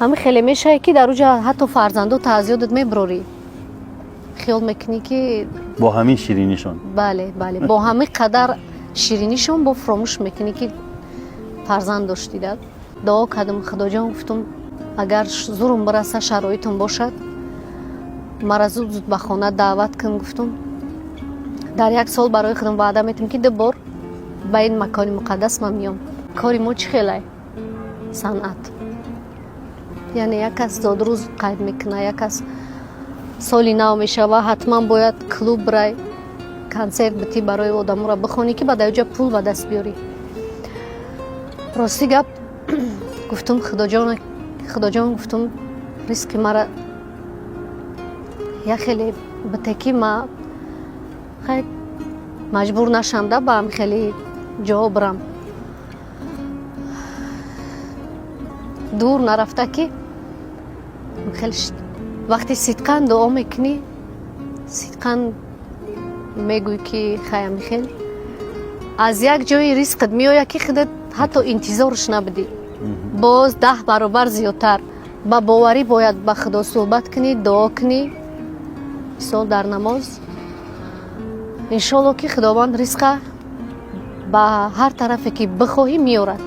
Ҳамин хеле мешавад, ки дар уҷа ҳатто фарзандота аз ёдат мебурорӣ, хиёл мекунӣ, ки Бо ҳамин ширинишон. Бале, бо ҳамин қадар ширинишон бо фуромӯш мекунӣ, ки фарзанд доштида. Дуо кардам: «Худоҷон, — гуфтум, — агар зурум бираса, шароитам бошад, мара зуд зуд ба хона даъват кун», — гуфтум. «Дар як сол барои худам ваъда метам, ки ду бор ба ин макони муқаддас ман меём». Кори мо чӣ хелай? Санъат, яъне як кас зодрӯз қайд мекуна, як кас соли нав мешава, ҳатман бояд клуб бирай, консерт битӣ, барои одаморо бихонӣ, ки ба даёҷа пул ба даст биёрӣ. Рости гап, гуфтум: «Худоҷон, Худоҷон, — гуфтум, — ризқи мара як хеле бите, ки ма хай маҷбур нашам да ба ҳам хеле ҷо бирам». Дур нарафта, ки хеле вақте сидқан дуо мекунӣ, сидқан мегӯӣ, ки хаям хел аз як ҷои ризқат меояд, ки худат ҳатто интизорш набудӣ, боз 10 баробар зиёдтар. Ба боварӣ бояд ба Худо суҳбат кунӣ, дуо кунӣ, мисол, дар намоз. Иншоалло, ки Худованд ризқа ба ҳар тарафе ки бихоҳӣ, меорад.